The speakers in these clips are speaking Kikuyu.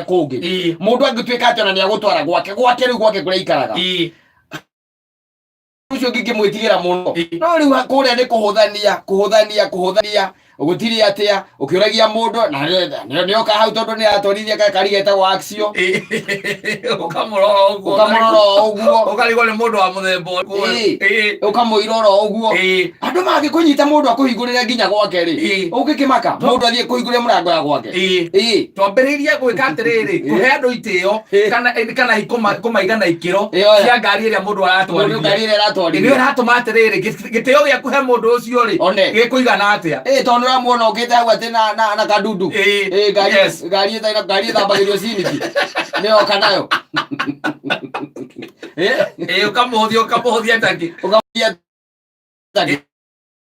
kũngĩ. Mũndũ angĩtuĩka atĩ ona nĩ agũtwara gwake, gwake rĩu, gwake kũrĩa aikaraga, ũcio ngĩkĩmwĩtigĩra mũno. No rĩu kũrĩa nĩ kũhũthania, kũhũthania, kũhũthania, gũtirĩ atĩa ũkĩũragia mũndũ na nĩoka hau tondũ nĩ aratwarithia gakari getagwo Axio. Ũkamũrora ũguo. Ũkamũrora o ũguo. Ũkarigwo nĩ mũndũ wa mũthemba ũrĩkũ. Ũkamũirora o ũguo. Andũ mangĩkũnyita, mũndũ akũhingũrĩre nginya gwake rĩ, ũngĩkĩmaka mũndũ athiĩ kũhingũrĩra mũrango ya gwake. Twambĩrĩirie gwĩka atĩrĩrĩ, kũhe andũ itĩo kana hihi kũmaiga na ikĩro Ĩyo. cia ngari ĩrĩa mũndũ Mũndũ aratwarithia. ngari ĩrĩa Nĩyo aratwarithia ĩratũma atĩrĩrĩ, gĩtĩo gĩaku he mũndũ ũcio rĩ, One. gĩkũigana atĩa? Tondũ ũramuona ũkĩte hau atĩ na kadundu. Ngari ngari ĩtarĩ na ngari ĩthambagĩrio ciniki nĩyo oka nayo. Ũkamũhũthia takĩ. Ũkamũhũthia takĩ.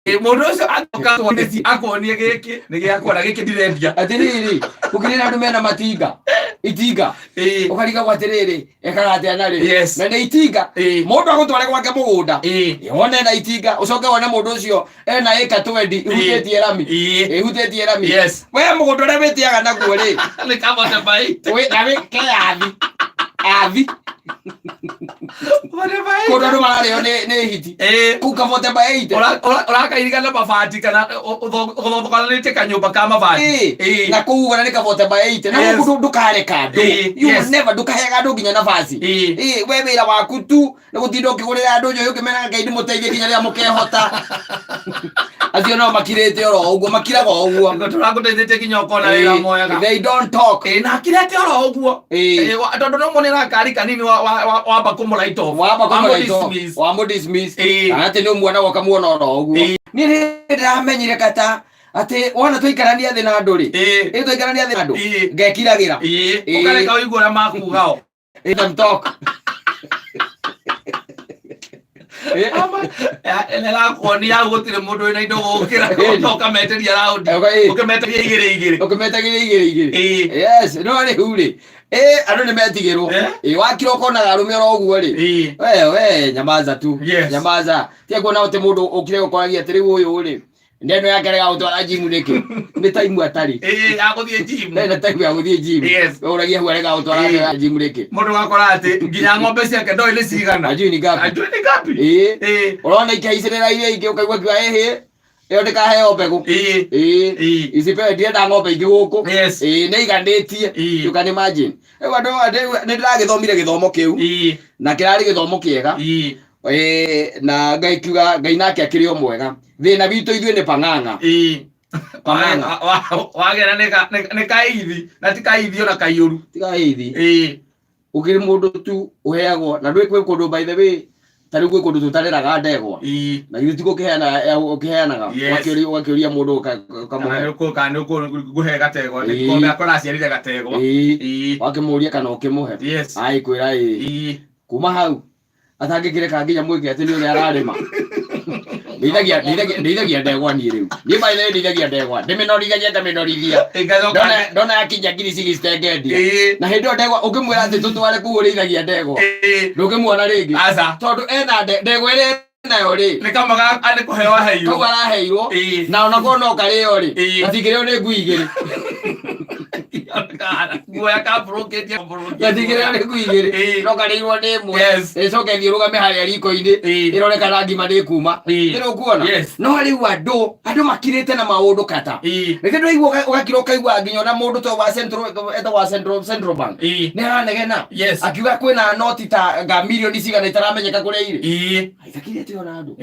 Mũndũ ũcio agoka atwarithie, akuonie gĩkĩ nĩ gĩakwa na gĩkĩ ndirendia. Atĩrĩrĩ, gũkĩrĩ na andũ mena matinga, itinga. Ũkarigagwo atĩrĩrĩ, ekaga atĩa narĩ? Na nĩ itinga. Mũndũ agũtware gwake mũgũnda, wone na itinga, ũcoke wone mũndũ ũcio ena ĩka 20 ihutĩtie rami. Ihutĩtie rami. We mũgũnda ũrĩa wĩtĩaga naguo rĩ, Nĩ kamote bai. Na wĩ ke athi athi Mote bai. Kũndũ andũ mararĩo nĩ hiti kũu kabote by 8. Ũrakairiga na mabati kana ũthothokanĩtie kanyũmba ka mabati. Na kũu ũgana nĩ kabote by 8 na gũkũ ndũkareka andũ. You will never, ndũkaheaga andũ nginya nafasi. We wĩra waku tu nĩ gũtinda ũkĩgũrĩra andũ njohi ũkĩmeraga Ngai ndĩmũteithie nginya rĩrĩa mũkehota. Acio no makirĩte oro ũguo, makiraga o ũguo. Nĩguo tũragũteithĩtie nginya ũkona wĩra mwega. They don't talk. Na akirete oro ũguo. Tondũ no muonera ngari kanini wamba kũmũ-write off. Wamba kũmũ-write off. Wamũ-dismiss. Wamũ-dismiss. Kana atĩ nĩ ũmuona woka muona oro ũguo. Niĩ nĩ ndĩramenyire kata atĩ wona twaikarania thĩ na andũ rĩ, ĩ twaikarania thĩ na andũ, ngekiragĩra. Ũkareka ũigue ũrĩa makuga o. Let them talk. Nĩrakuonia hau gũtirĩ mũndũ wĩna indo gũkĩra. Ũkameteria raundi. Ũkĩmeteria igĩrĩ igĩrĩ. Ũkĩmetagĩria igĩrĩ igĩrĩ. Yes, no rĩu rĩ, andũ nĩ metigĩrwo. Wakira ũkonaga arũme oro ũguo rĩ, we nyamaza tu. Nyamaza tia kuona atĩ mũndũ ũkire gũkoragia atĩ rĩu ũyũ rĩ, ndeno yake rega gũtwara gym nĩkĩ? Nĩ time atarĩ. Ya gũthiĩ gym. Ndarĩ na time ya gũthiĩ gym. Ũragia hau arega gũtwara gym nĩkĩ? Mũndũ wakora atĩ nginya ng'ombe ciake ndoĩ nĩ cigana. Ajui ni ngapi. Ajui ni ngapi. Ũrona ikĩhaicĩrĩra iria ingĩ ũkaigua kiuga ĩhĩ ĩyo ndĩkaheo mbegũ. Isipewe, ndirenda ng'ombe ingĩ gũkũ. Nĩ iganĩtie. You can imagine. Rĩu andũ nĩ ndĩragĩthomire gĩthomo kĩu na kĩrarĩ gĩthomo kĩega. Na Ngai kiuga Ngai nake akĩrĩ o mwega. Thĩna witũ ithuĩ nĩ pang'ang'a. Pang'ang'a. Wagera nĩ kaithi na ti kaithi ona kaiyũru. Tiga ithi. Ũkĩrĩ mũndũ tu ũheagwo na ndwĩ kwĩ kũndũ, by the way, ta rĩu gwĩ kũndũ tũtareraga ndegwa. Na githĩ ti gũkĩheana ũkĩheanaga? Ũgakĩũria mũndũ ũkamũhe. Kana nĩ ũkũhe gategwa? Ng'ombe yakwa ĩraciarire gategwa. Wakĩmũria kana ũkĩmũhe. Agĩkwĩra ĩĩ. Kuma hau atangĩkĩreka nginya mwĩke atĩ nĩ ũrĩa ararĩma. Ndeithagia ndegwa niĩ rĩu. Niĩ by the way ndeithagia ndegwa. Ndĩmĩnorithagia ngamĩnorithia. Ĩgacoka Ndona yakinya ngiri 60 ngendia. Na hĩndĩ ĩyo ndegwa ũngĩmwĩra atĩ tũtware kũu ũrĩithagia ndegwa, ndũngĩmuona rĩngĩ. Aca. Tondũ ena ndegwa ĩrĩa nayo rĩ, Nĩ kama nĩ kũheo aheirwo. Kau araheirwo. Na ona korwo no karĩo rĩ, gatingĩrĩo nĩ ngui igĩrĩ. Guoya kamburũkĩtie. Gatingĩrĩo nĩ ngui igĩrĩ. No karĩirwo nĩ ĩmwe. Ĩcoke ĩthiĩ ĩrũgame harĩa riko-inĩ ĩrore kana ngima nĩ kuma. Nĩ ũkuona? Yes. No rĩu andũ makirĩte na maũndũ kata. Rĩngĩ ndũraigua ũgakira ũkaigua nginya ona mũndũ to wa central, etagwo wa central bank, nĩ aranegena. Akiuga kwĩna noti ta nga mirioni cigana itaramenyeka kũrĩa irĩ. Itakirĩte ona andũ.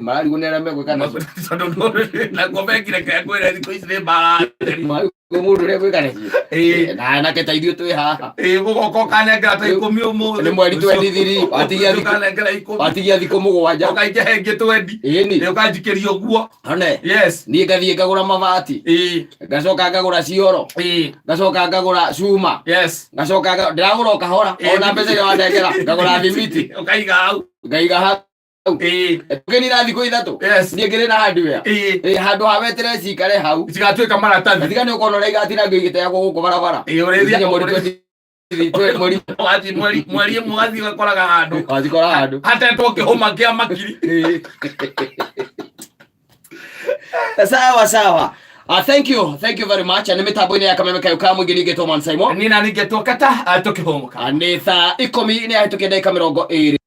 Mararigwo nĩ arĩa megwĩka nacio. Tondũ nakuo bengi reke ngwĩre thikũ ici nĩ mbara theri. Mararigwo mũndũ ũrĩa egwĩka nacio. Na anake ta ithuĩ twĩ haha. Gũgoka ũkanengera ta 10 ũmũthĩ. Nĩ mweri 23, watigia thikũ Ũkanengera 10. Watigia thikũ 7. Ũkaingĩha ĩngĩ 20. Ĩni. Ũkanjikĩria ũguo. One. Niĩ ngathiĩ ngagũra mabati. Ngacoka ngagũra cioro. Ngacoka ngagũra cuma. Ngacoka ndĩragũra o kahora. Ona mbeca iria wanengera ngagũra thimiti. Ũkaiga hau. Ngaiga hau. Tũkĩnina thikũ 3. Niĩ ngĩrĩ na hardware. Handũ ha weterere cikare hau. Cigatuĩka maratathi. Tiga nĩ ũkona ũrĩa igatinangio igĩteagwo gũkũ barabara. Ũrĩithia- Nginya mweri 23, mweri Wathiĩ mweri ĩmwe ũgathiĩ ũgakoraga handũ. Wazikora handũ. Hatetwo kĩhũma kĩa makiri. Sawa sawa. Thank you, thank you very much. Nĩ mĩtambo-inĩ ya kameme kayo ka mũingĩ ningĩ Toman Simon. Niĩ na ningĩ twokata tũkĩhũmũka. Nĩ thaa 10 nĩ yahĩtũkia ndagĩka 20.